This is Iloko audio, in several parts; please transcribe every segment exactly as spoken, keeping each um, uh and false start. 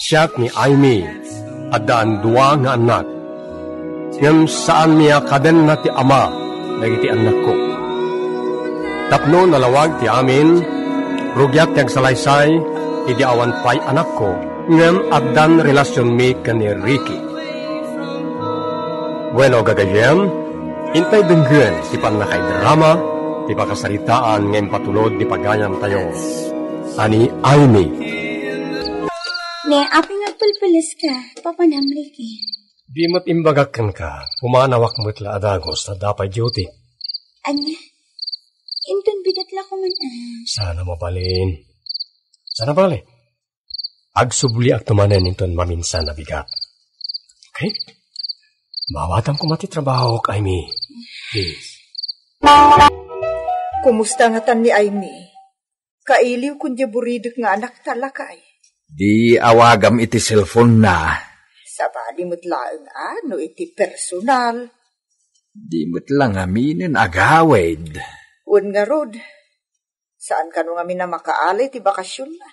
Siak ni Aimee, addaan dua nga annak. Ngem saanmi a kadenna ti ama dagiti annakko. Tapno nalawag ti amin, rugiak ti agsalaysay idi awan pay anakko, ngem addan relasionmi ken ni Ricky. Bueno, gagayyem, intay denggen ti pannakaidrama ti pakasaritaan nga impatulod ti pagayamtayo a ni Aimee. Ne, apay nga agpelpeleska, Papa Namriki? Di met imbagak kenka, pumanawak met la a dagus ta adda pay duty. Ania? Inton bigat la ko man, ah. Sana mabalin. Sana bale. Agsubliakto manen inton maminsan a bigat. Okay? Maawatam koma ti trabahok, Aimee. Please. Kumusta ngatan ni Aimee? Kailiw kun diay buridek nga anakta, lakay? Di awagam iti cellphone-na. Sabali met laeng a no iti personal. Di met la ngaminen agawid. Wen ngarud, saan kano ngamin a makaala iti bakasionna.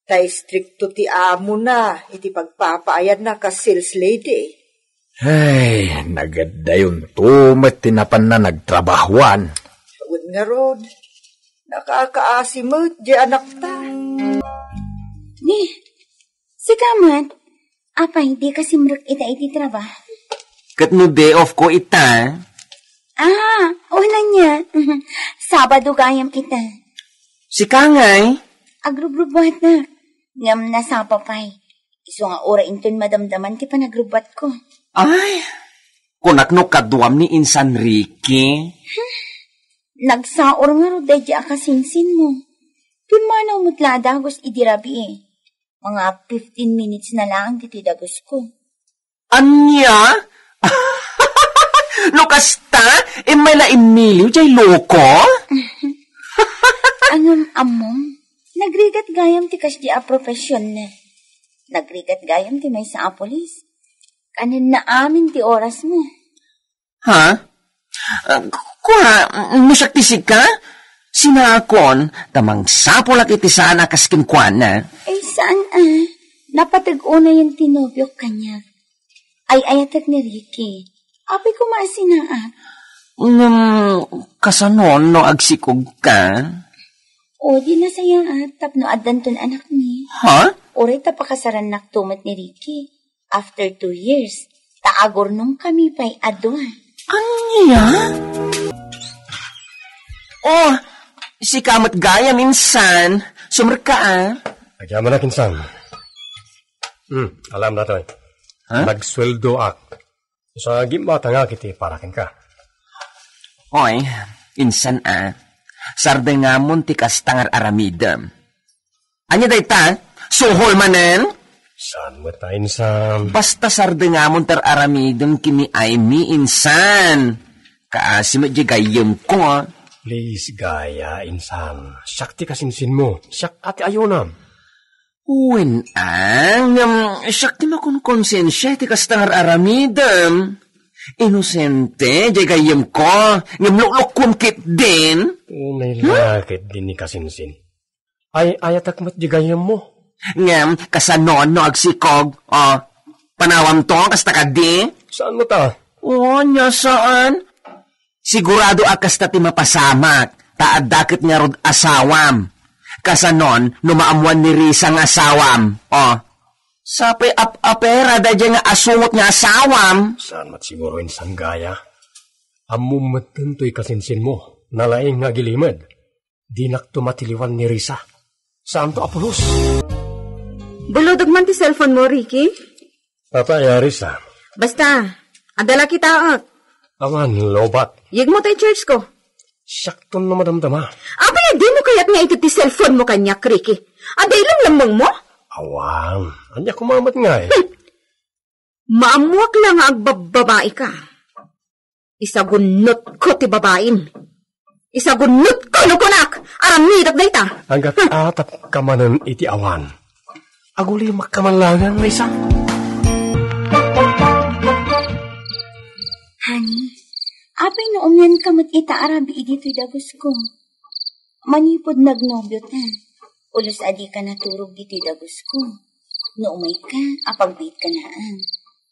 Ta istrikto ti amona iti pagpapaayanna kas sales lady. Ay, nagaddayonto met ti napanna nagtrabahoan. Wen ngarud, nakakaasi met diay anakta. Ni, sika met, apay, dika simrek ita iti trabaho? Ket no day off ko ita? Ah, una niya. Sabado gayam ita. Sika ngay? Agrubrubuatak. Ngem nasapa pay. Isu nga uray inton madamdaman ti panagrubbuatko. Ay, kunak no kaduam ni insan Ricky. Nagsaur ngarud daydi a kasinsinmo. Pummanaw met la a dagus idi rabii. Mga fifteen minutes na laeng ditoy dagusko. Ania? No kasta, immay la immiliw diay loko? Ngem ammom, nagrigat gayam ti kasdi a profesionna. Nagrigat gayam ti maysa a pulis. Kanenna amin ti orasmo. Ha? Ah, kua, no siak ti sika? Sinaakon, ta mangsapulak iti saan a kas kenkuana. Ay, saan a? Napateg unayen ti nobiok kaniak. Ay-ayatek ni Ricky. Apay koma a sinaak? Ngem, kasano no agsikogka? O, di nasayaat tapno addanton anakmi. Ha? Uray ta pakasarannakto met ni Ricky. After two years, ta agurnongkami pay a dua. Ania? Oh, sika met gayam insan. Sumrekka a. Agyamanak insan. Hmm, alam datoy. Ha? Nagsueldoak. Sa gimmatangak iti para kenka. Oy, insan a. Sardengamon ti kasta nga ar-aramidem. Ania dayta? Suhol manen? Saan met a insan? Basta sardengamon ti ar-aramidem ken ni Aimee insan. Kaasi met diay gayyemko. Please, Gaya, insan. Siak ti kasinsinmo. Siak a ti ayonam. Wen a, ngem siak ti makonkonsensia iti kasta nga ar-aramidem. Inosente diay gayyemko, ngem luklukuem ketdin. Unay la ketdin ni kasinsin. Ay-ayatek met diay gayyemmo. Ngem, kasano no agsikog? O, panawamto, kasta kadi? Saan met a? O, ania saan? Sigurado a kasta ti mapasamak, ta adda ket ngarud asawam. Kasanon, no maammuan ni Risa nga asawam? O, sapay ap-apera daydiay nga asungot nga asawam. Saan met siguro insan, Gaya? Ammom metten toy kasinsinmo, nalaing nga agilimed. Dinakto matiliwan ni Risa. Saanto a pulos? Bulodog man ti cellphone mo, Ricky? Papa, Risa. Basta, adda la kitaek. Awan, lobat. Yegmo ta i-charge ko. Siakton no madamdama. Apay a dimo kayat nga ited ti cellphone mo kaniak, Ricky? Adda ilamlammeng mo? Awan. Ania koma met ngay? Hmm. Maammuak la nga agbabbabai ka. Isagunnotko ti babaim. Isagunnotko no kunak, aramidek dayta. Angga't atapka manen iti awan. Agulimakka man laeng, Risa. Honey, apay no umianka met ita a rabii ditoy dagusko? Manipud nagnobio ta, pulos a dika naturog ditoy dagusko. No umayka, apagbiitka laeng.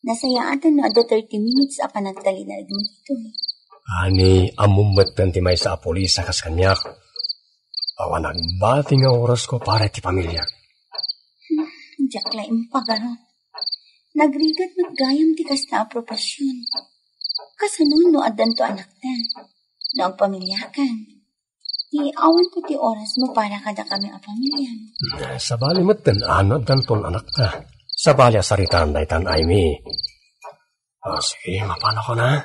Nasayaatan no adda thirty minutes a panagtalinaedmo ditoy. Ani, ammom metten ti maysa a pulis a kas kaniak. Awan agbati nga orasko para iti pamiliak. Diak la impagarup. Nagrigat met gayam ti kasta a profession. Kasano no addanto anakta? No agpamiliakan, ti awanto ti orasmo para kadakami a pamiliam. Sabali metten a no addanton anakta. Sabali a saritaan daytan, Aimee. Ah, sige, mapanakon, ha?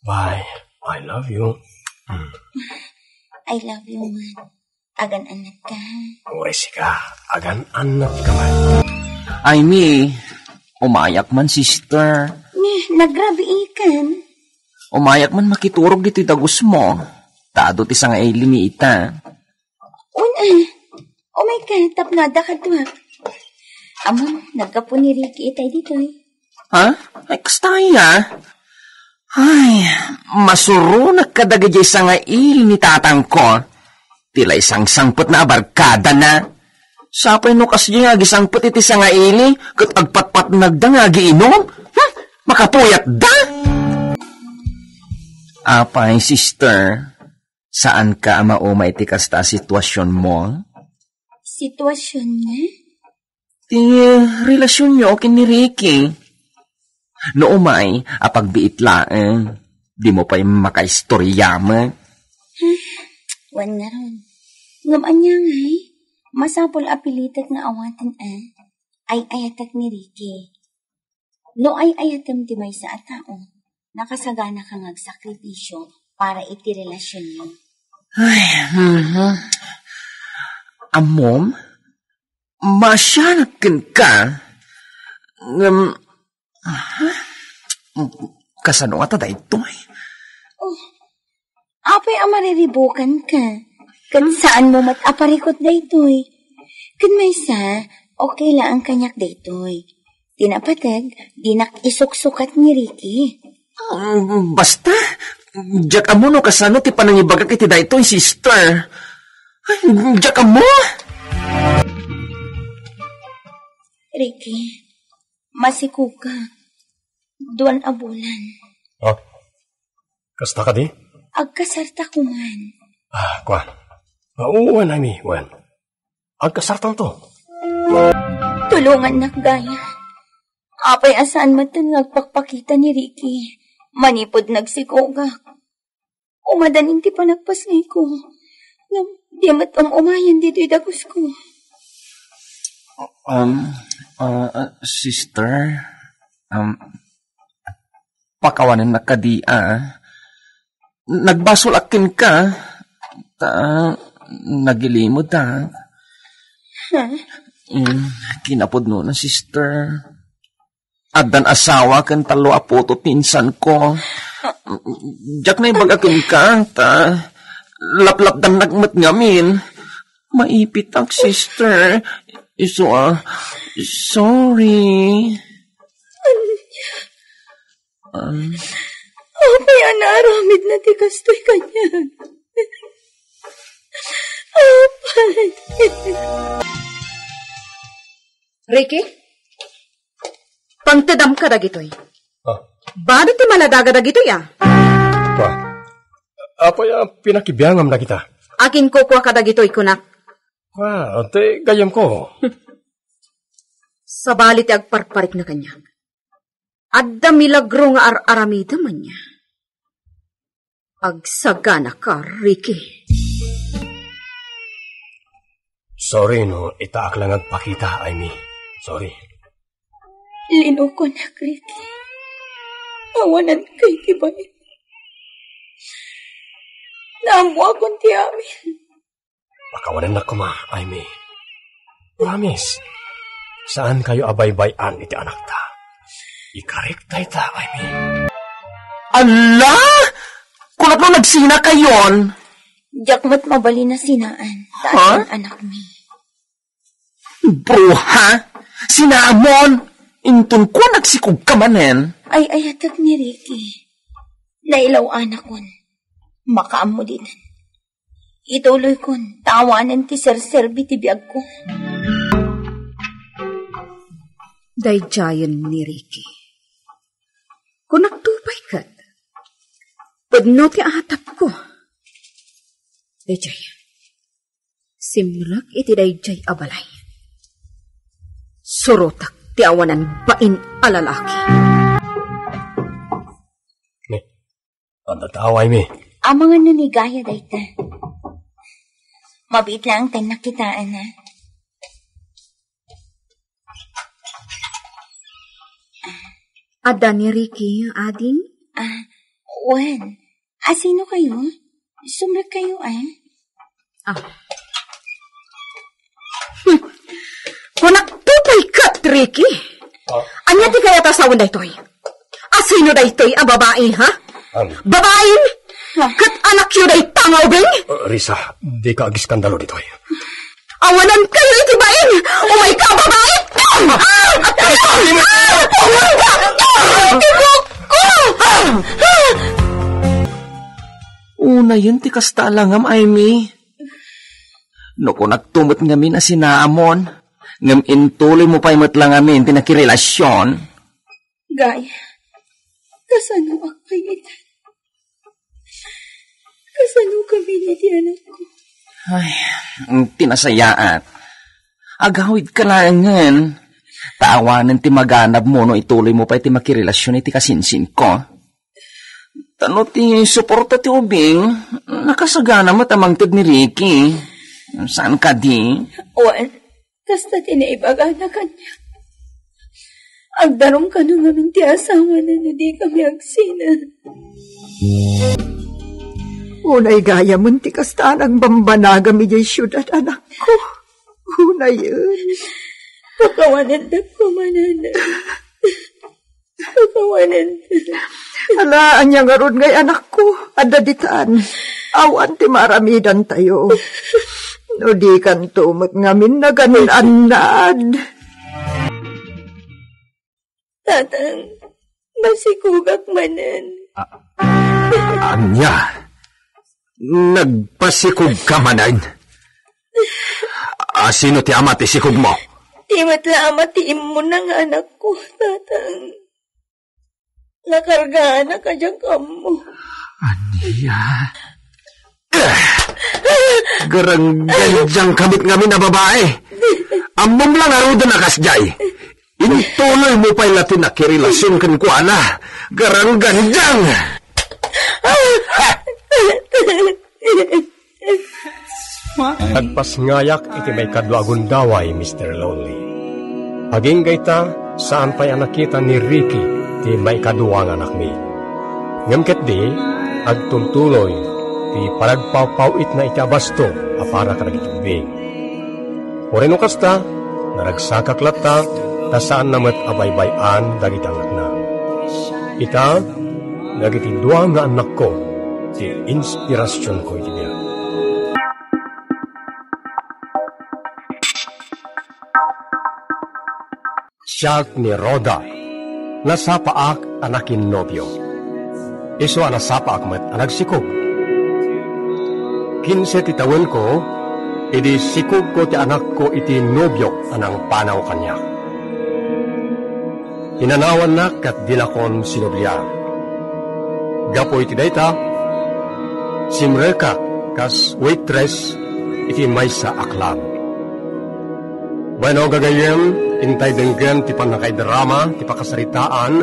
Bye. I love you. Hmm. I love you, man. Agan-annatka. Uray sika, agan-annatka man. Aimee, umayak man, sister. Ni, nagrabiikan. Umayak man makiturog ditoy dagusmo. Ta adu ti sangaili ni ita. Una, umayka tapno adda kaduak. Ammom, naggapu ni Ricky itay ditoy. Ha? Ay, kasta aya? Ay, masuronak kadagiti sangaili ni tatangko. Ti la isangsangpetna a barkadana. Sapay no kasdiay nga agisangpet iti sangaili, ket agpatpatnagda nga agiinum? Hmm? Makapuyatda? Apay, sister, saanka a mauma iti kasta a situasionmo? Situasion nga? Ti relasionyo ken ni Ricky. No umay, apagbiit laeng, dimo pay makaistorya met. Wen ngarud. Ngem ania ngay, masapul a pilitek nga awaten a, ay-ayatek ni Ricky. No ay-ayatem ti maysa a tao, nakasaganaka nga agsakripisio para iti relasionyo. Ay, mhm. Ammom, maasianak kenka. Ngem, aha? Kasano ngata daytoy? Oh, apay a mariribukanka? Ket saanmo met a parikut daytoy? Ken maysa, okay laeng kaniak daytoy. Ti napateg, dinak isuksukat ni Ricky. Ah, basta, diak ammo no kasano ti panangibagak iti daytoy, sister. Ay, diak ammo. Ricky, masikogka. Duan a bulan. Oh, kasta kadi? Agkasarta koman. Ah, kua. Ah, wen, Aimee, wen. Agkasartanto. Tulongannak, gayam. Apay a saan metten nga agpakpakita ni Ricky manipud nagsikogak? Umadanin ti panagpasngayko. Ngem, di met um-umayen ditoy dagusko. Um, ah, ah, sister, um, pakawanennak kadi, ah. Nagbasolak kenka. Ta, nagilimedak. Ha? Mm, kinapudnona, sister. Addan asawa ken tallo a putot ti insanko. Diak naibaga kenka, ta laplapdannak met ngamin. Maipitak, sister. Isu a, sorry. Ah. Apay a naaramidna ti kastoy kaniak? Apay. Ricky, pangtedamka dagitoy. Ah. Bado ti maladaga dagitoy, ah. Kua. Apay a pinakibiangam dagita? Akin kukua ka dagitoy, kunak. Kua, ti gayyemko. Sabali ti agparparikna kaniak. Adda milagro nga ar-aramidem ania? Agsaganaka, Ricky. Sorry no itaak la nga agpakita, Aimee. Sorry. Linukonak, Ricky. Awananka iti bain. Naammoakon ti amin. Pakawanennak koma, Aimee. Promise. Saankayo a baybay-an iti anakta. Ikarik dayta, Aimee. Ala! Kunatno nagsinakayon? Diak met mabalin a sinaan. Ha? Taatan anakmi. Bruha! Sinamon! Inton kuan agsikog ka manen. Ay-ayatek ni Ricky. Nailaw-anakon. Makaammo dita. Ituloykon, ta awanen ti serserbi ti biagko. Daydiayen ni Ricky. Kunakto pay ket, pudno ti atapko. Daydiay, simrek iti daydiay a balay. Surotek ti awanan bain a lalaki. Ni, anda ta away mi? Amangan no ni Gaya dayta. Mabiit lang ta nakitaen, ha? Adda ni Ricky, ading? Ah, wen. Asino kayo? Sumrek kayo, ah? Ah. Hmm. Kunak to pay ket, Ricky. Ah. Ania ti kayat a sawen daytoy? Asino daytoy a babai, ha? Am. Babaim? Ket anakyo dayta nga ubing? Uh, Risa, dika agiskandalo ditoy. Awanan kayo iti bain! Umayka, babai! Ah! Awanan ka! Ah! Awanan ka! Ah! Tibukko! Unayen ti kasta a langam, Amy. No kunakto met ngamin a sinaamon, ngem intuloymo pay met la ngamin ti nakirelasion. Gaya, kasano ak pay ita? Kasano kami ni ti anakko? Ay, ti nasayaat. Agawidka laengen. Ta awanen ti maganabmo no ituloymo pay ti makirelasion iti kasinsinko. Ta no ti suporta ti ubing, nakasagana met a mangted ni Ricky. Saan kadi? Wen, kasta ti naibagana kaniak. Agdarum kano ngamin ti asawana no di kami agsina. Unay gayam ti kasta a nagbambanagam idiay siudad, anakko. Unayen. Pakawanendak koma, nanay. Pakawanen. Ala, ania ngarud ngay, anakko? Adda ditan. Awan ti maaramidantayo. No dikanto met ngamin nagan-annad. Tatang, masikugak manen. A-, ania? Nagpasikugka manen? A, sino ti ama ti sikugmo? Ti met la ama ti immuna nga anakko, tatang. Nakargaana kadiak ammo. Ania? Garanggandiang ka met ngamin a babai. Ammom la ngaruden a kasdiay. Intuloymo pay la ti nakirelasion kenkuana. Garanggandiang! Nagpasngayak iti maikadua a gundaway, Mister Lonely. Agingga ita, saan pay a nakita ni Ricky ti maikadua nga anakmi. Ngem ketdi, agtultuloy ti panagpawpaw-itna iti abasto a para kadagiti ubing. Uray no kasta, naragsakak latta ta saanna met a baybay-an dagiti annakna. Ita, dagiti dua nga annakko ti inspirasionko iti biag. Siak ni Rhoda. Nasapaak a nakinnobio. Isu a nasapaak met a nagsikog. Kinse ti tawenko idi sikogko ti anakko iti nobiok a nangpanaw kaniak. Inanawannak ket dinakon sinublian. Gapu iti dayta, simrekak kas waitress iti maysa a club. Bueno, gagayyem, intay denggen ti pannakaidrama ti pakasaritaan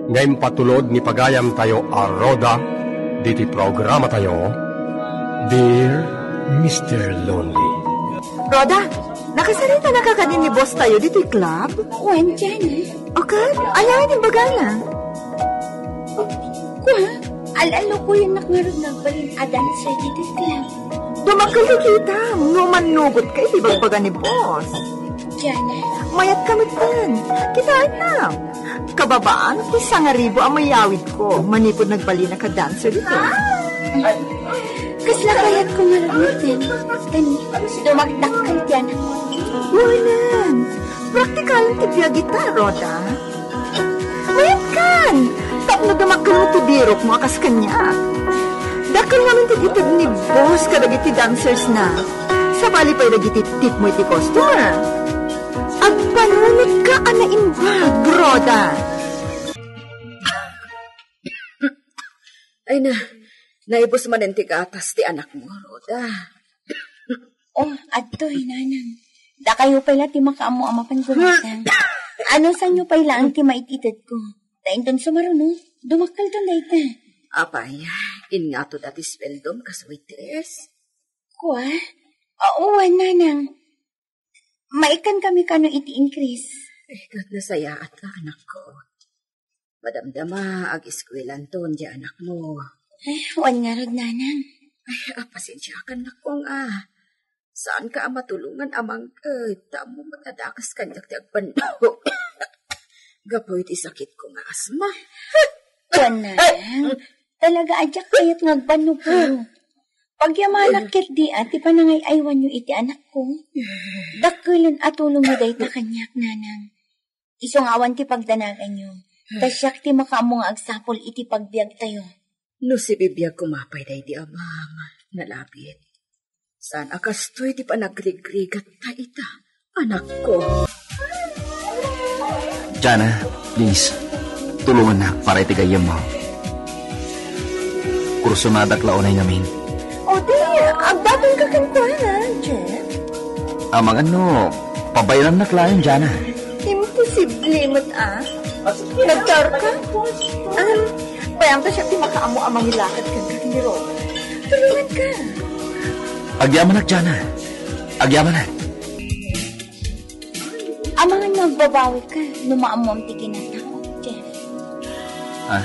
nga impatulod ni pagayamtayo a Rhoda diti programatayo, Dear Mister Lonely. Rhoda, nakasaritanaka kadi ni boss tayo ditoy club? Wen, Jenny. O ket, ania ti imbagana? Kua, al-alukoyannak ngarud nga agbalin a dancer ditoy club. Dumakkel ti kitam no mannugotka iti bagbaga ni boss. Jenny. Mayat ka metten. Kitaennak. Kababaan ti sangaribu a mayawidko manipud nagbalinnak a dancer ditoy. Kasla kayatko ngarud metten. Ken dumadakkel ti anak. Wen, praktikalen ti biag ita, Rhoda. Mayatkan! Tapno dumakkel met ti birokmo a kas kaniak. Dakkel ngamin ti ited ni boss kadagiti dancersna. Sabali pay dagiti tipmo iti customer. Agpanunotka a naimbag Na, naibus manen ti gatas ti anakmo, Rhoda. Oh, adtoy, nanang. Dakayo pay la ti makaammo a mapan gumatang. Anusanyo pay laeng ti maititedko? Ta inton sumaruno, dumakkelton dayta. Apay, inngatoda ti sueldom kas waitress? Kua? Wen, nanang. Maikkan kami kano iti increase. Eh, ket nasayaat la, anakko. Madamdama, ag-eskuelanton diay anakmo. Eh, wen ngarud, nanang. Ay, a, pasensiakan, nakko, nga. Saanka a matulongan a mangted, ta ammom met a dakes kaniak ti agbannog. Gapu iti sakitko nga asma. Wen, nanang. Talaga a diak kayat nga agbannog kayo. Pagyamanak ket di a ti panangay-aywanyo iti anakko. Dakkelen a tulongyo dayta kaniak, nanang. Isu nga awan ti pagdanaganyo, ta siak ti makaammo nga agsapul iti pagbiagtayo. No sibibiag koma pay daydi amam, nalabit. Saan a kastoy ti panagrigrigatta ita, anakko. Jana, please, tulongannak para iti gayyemmo. Kursonadak la unay ngamin. O di, agdatonka kenkuana, Jeff. Amangan no, pabayarannak laeng, Jana. Imposible met a. Nagtaruka? Ah, bayam ta siak ti makaammo a mangilakad kenka ken ni Rhoda. Tulonganka. Agyamanak, Jana. Agyamanak. Amangan nga agbabawika no maammom ti kinatao, Jeff. Ah,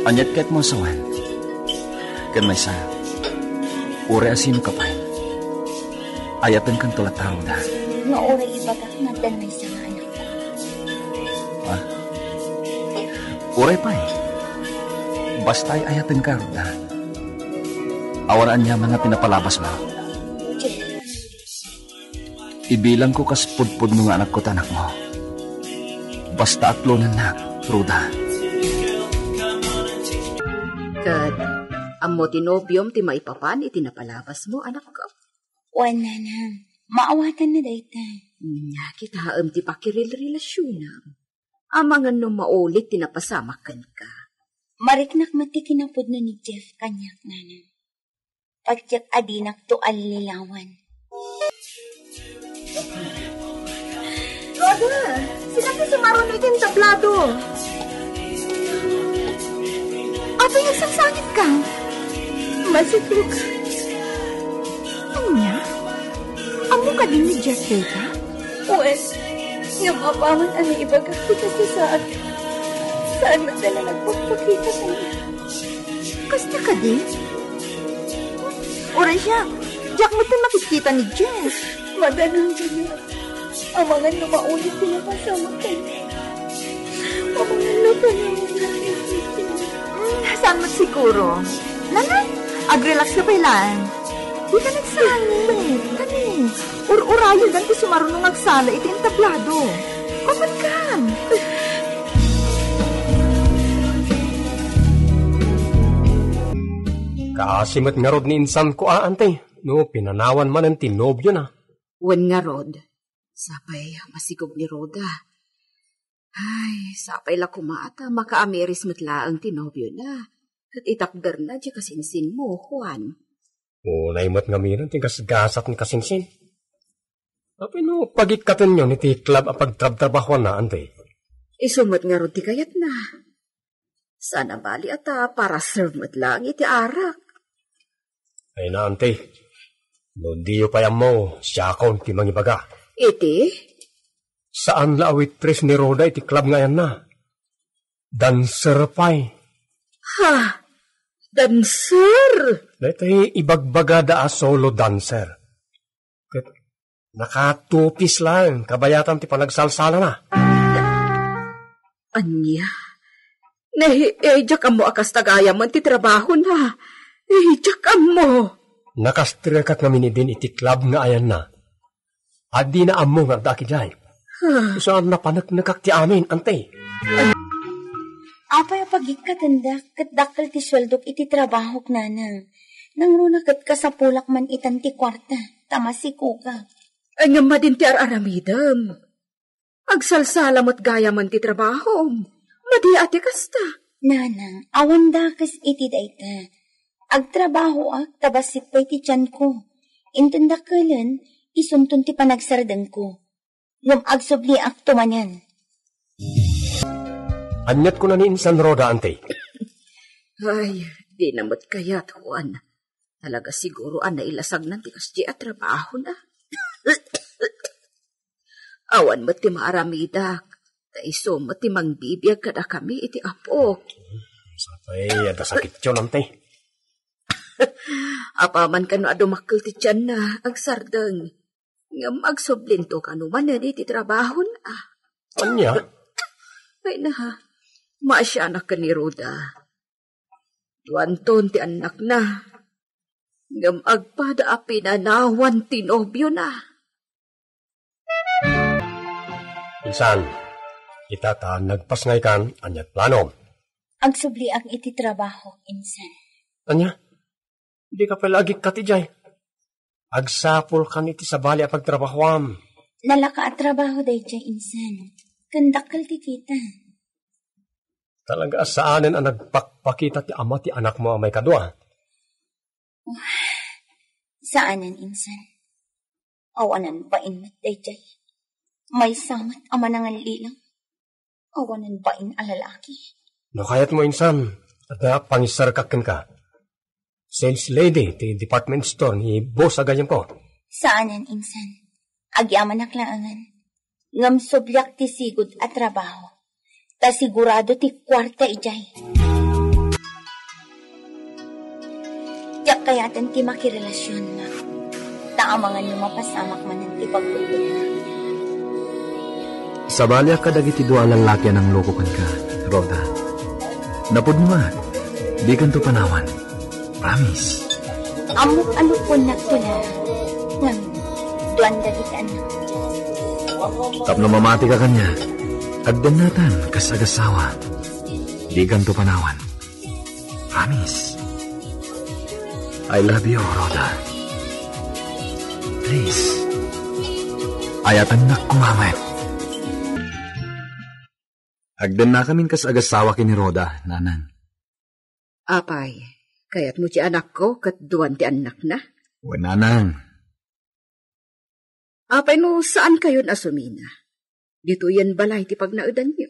aniat ket mo asawan? Ken maysa, uray a sinoka pay, ayatenkanto latta, Rhoda. Nga uray ibagak nga addan maysa nga anakko. Ah? Uray pay. Basta ay ayatenka, Rhoda. Awan aniaman nga pinapalabasmo. Jeff. Ibilangko kas pudpudno nga anakko ti anakmo. Basta aklonennak, Rhoda. Ket, ammo ti nobiom ti maipapan iti napalabasmo, anakko? Wen, nanang. Maawatanna dayta. Nia, kitaem ti pakirilrelasionam. Amangan no maulit ti napasamak kenka. Mariknak met ti kinapudno ni Jeff kaniak, nanang. Patiek a dinakto allilawan. Rhoda, sika ti sumaruno iti entablado. Apay, nagsangsangitka? Masikoka. Ania? Ammo kadi ni Jeff dayta? Wen, ngem apaman a naibagak ti kasasaad, saan met la nagpakpakita kaniak. Kasta kadi? Uray siak, diak met makitkita ni Jeff. Madanong kaniak. Amangan no maulit ti napasamak kaniak. Amangan no panangan. Hmm, saan met siguro? Nanay, agrelax ka pay laeng. Dika nagsalit. Kani, ur-urayendan ti sumaruno nga agsala iti entablado. Kumankan! Kaasi met ngarud ni insanko a, ante, no pinanawan manen ti nobiona. Wen ngarud, sapay a masigog ni Rhoda. Ay, sapay la koma ta makaamiris met laeng ti nobiona. Ket itakderna diay kasinsinmo, Juan. Unay met ngamin ti gasgasat ni kasinsin. Apay no pagikkatenyon iti club a pagtrabtrabahuanna, ante? Isu met ngarud ti kayatna. Saan a bali a ta para serve met laeng iti arak. Ay na, ante. No diyo pay ammo, siakon ti mangibaga. Iti? Saan la a waitress ni Rhoda iti club nga ayanna. Dancer pay. Ha? Dancer? Daytoy ibagbagada a solo dancer. Ket naka-two piece laeng kabayatan ti panagsalsalana. Ania? Nahi-, eh, diak ammo a kasta gayamen ti trabahona. Eh, diak ammo. Nakastrikak ngamin idin iti club nga ayanna. Adina ammo nga adda akidiay. Ah. Saan napaneknekak ti amin, ante. Apay a pagikkatendak ket dakkel ti sueldok iti trabahok, nanang. Nangruna ket kasapulak man itan ti kuarta, ta masikogak. Ay, ngem madi ti ar-aramidem. Agsalsala met gayamen ti trabahom. Madi a ti kasta. Nanang, awan dakes iti dayta. Agtrabahoak ta bassit pay ti tianko. Inton dakkelen, isunton ti panagsardengko. Ngem agsubliakto manen. Aniat kuna ni insan Rhoda, anti? Ay, di na met kayat, Juan. Talaga siguro a nailasagnan ti kasdi a trabahona. Awan met ti maaramidak, ta isu met ti mangbibiag kadakami iti apok. Sapay, adda sakityo, anti? Apaman kano a dumakkel ti tianna, agsardeng. Ngem agsublinto kano manen iti trabahon, a. Ania? Ay na, maasianak ken ni Rhoda. Duanton ti annakna. Ngem agpada a pinanawan ti nobiona. Insan, ita ta nagpasngaykan, aniat planom? Agsubliak iti trabaho, insan. Ania? Dika pay la agikkat idiay. Agsapulkan iti sabali a pagtrabahoam. Nalaka a trabaho daydiay, insan. Ken dakkel ti kita. Talaga a saanen a nagpakpakita ti ama ti anakmo a maikadua. Saanen, insan. Awanan bain met daydiay. Maysa met a manangallilaw. Awanan bain a lalaki. No kayatmo, insan, adda pangisarkak kenka. Sales lady ti department store ni boss a gayyemko. Saanen, insan. Agyamanak laengen. Ngem subliak ti sigud a trabaho. Ta sigurado ti kuarta idiay. Diak kayaten ti makirelasionnak. Ta amangan no mapasamak manen ti pagtultulna. Sabaliak kadagiti dua a lallaki a nangloko kenka, Rhoda. Napudno a, dikanto panawan. Promise. Ammok a lukonnak ti la. Ngem, duan dagiti annak. Tapno mamatika kaniak, agdennatan kas agasawa. Dikanto panawan. Promise. I love you, Rhoda. Please. Ayatennak koma met. Agdennakamin kas agasawa ken ni Rhoda, nanang. Apay, kayatmo ti anakko ket duan ti annakna? Wen, nanang. Apay no saankayon a sumina? Ditoyen balay ti pagnaedanyo.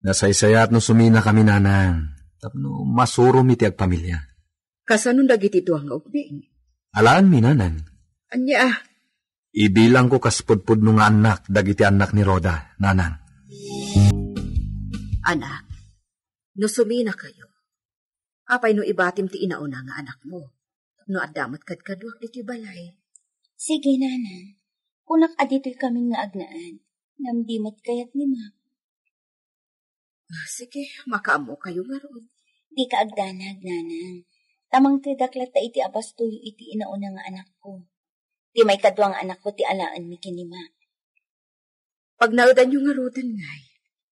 Nasaysayaat no suminakami, nanang, tapno masuromi ti agpamilia. Kasano dagiti dua nga ubing? Alaenmi, nanang. Ania? Ibilangko kas pudpudno nga annak dagiti annak ni Rhoda, nanang. Anak, no suminakayo, apay no ibatim ti inauna nga anakmo? No adda met kadkaduak ditoy balay. Sige, nanang. Kunak a ditoy kami nga agnaed. Ngem di met kayat ni Mac. Ah, sige, makaammokayo ngarud. Dika agdanag, nanang. Ta mangtedak latta iti abastoyo iti inauna nga anakko. Ti maikadua nga anakko ti alaenmi ken ni Mac. Pagnaedanyo ngaruden, ngay?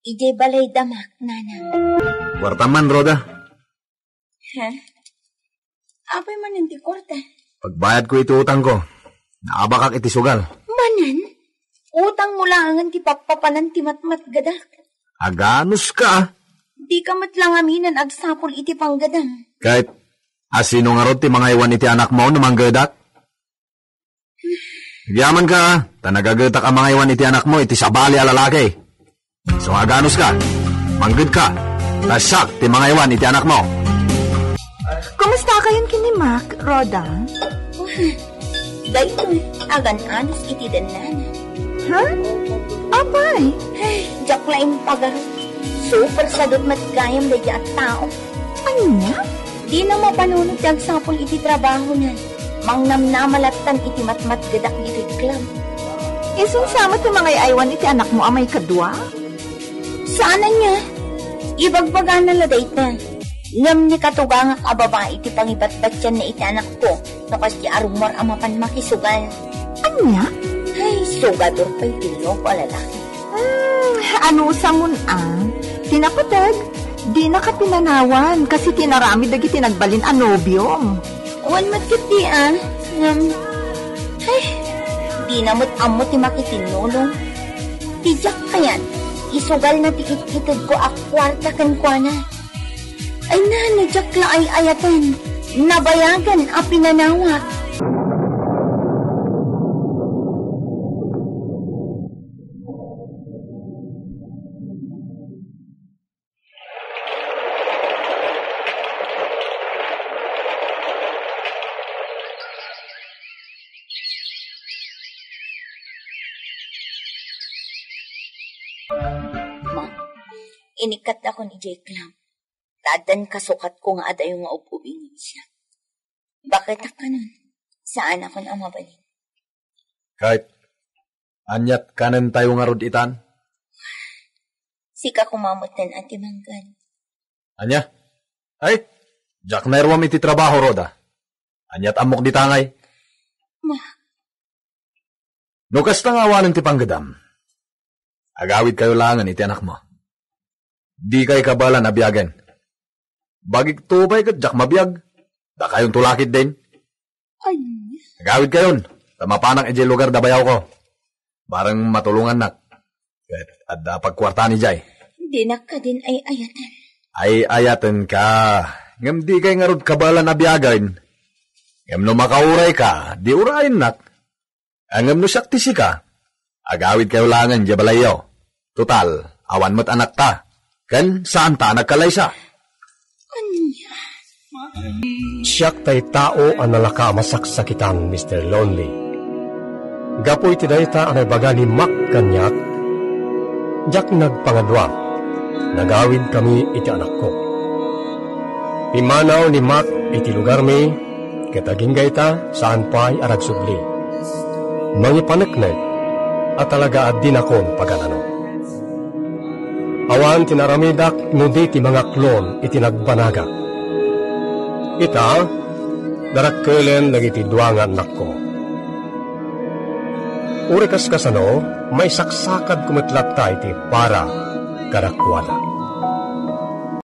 Idiay balay da Mac, nanang. Kuarta man, Rhoda. Ha? Apay manen ti kuarta? Pagbayadko iti utangko. Naabakak iti sugal. Manen? Utangmo laengen ti pappapanan ti matmatgedak. Aganuska. Dika met la ngaminen agsapul iti panggedak. Ket asino ngarud ti mangaywan iti anakmo no manggedak? Agyamanka, ta nagagetak a mangaywan iti anakmo iti sabali a lalaki. So, aganuska, manggedka, ta siak ti mangaywan iti anakmo. Kumustakayon ken ni Mac, Rhoda? Daytoy, agan-anus iti dennana. Ha? Apay? Ay, diak la impagarup. Super sadut met gayam daydiay a tao. Ania? Dina mapanunot ti agsapul iti trabahona. Mangnamnama lattan iti matmatgedak ditoy club. Isun sa met ti mangay-aywan iti anakmo a maikadua? Saan ania? Ibagbagana la dayta. Ngem ni katugangak a babai ti pangibatbatianna iti anakko no kasdi a rummuar a mapan makisugal. Ania? Ay, sugador pay ti loko a lalaki. Hmm, anusamon a? Ti napateg, dinaka pinanawan kas iti inaramid dagiti nagbalin a nobiom. Wen met ketdi a, ngem, ay, dina met ammo ti makitinnulong. Ti diak kayat, isugalna ti itkitedko a kuarta kenkuana. Ay na, no diak la ay-ayaten. Nabayagan a pinanawak. Ma, inikkatdakon idiay club. Ta addan kasukatko nga adayo nga ub-ubing nga siak. Baket kanon, saanakon a mabalin. Ket, aniat kanentayo ngarud itan? Sika koma metten a timanggan. Ania? Ay, diak naruam iti trabaho, Rhoda. Aniat ammok dita ngay? Ma. No kasta nga awanen ti panggedam, agawidkayo laengen iti anakmo. Dikay kabaelan a biagen. Bagikto pay ket diak mabiag. Dakayon tulakit din. Ay. Agawidkayon, ta mapanak idiay lugar da bayawko. Bareng matulongannak. Ket adda pagkuartaan idiay. Dinak kadin ay-ayaten. Ay-ayatenka. Ngem dikay ngarud kabaelan a biagen. Ngem no makaurayka, di urayennak. Ngem no siak ti sika, agawidkayo laengen idiay balayyo. Total, awan met anakta, ken saanta a nagkallaysa. Ania? Siak tay tao a nalaka a masaksakitan, Mister Lonely. Gapu iti dayta a naibaga ni Mac kaniak, diak nagpangadua, nagawidkami iti anakko. Pimmanaw ni Mac iti lugarmi, ket agingga ita, saan pay a nagsubli. Mangipaneknek a talaga a dinakon paganano. Awan ti naaramidak no di ti mangaklon iti nagbanagak. Ita, darakkelen dagiti dua nga annakko. Uray kas kasano, maisaksakadko met latta iti para kadakuada.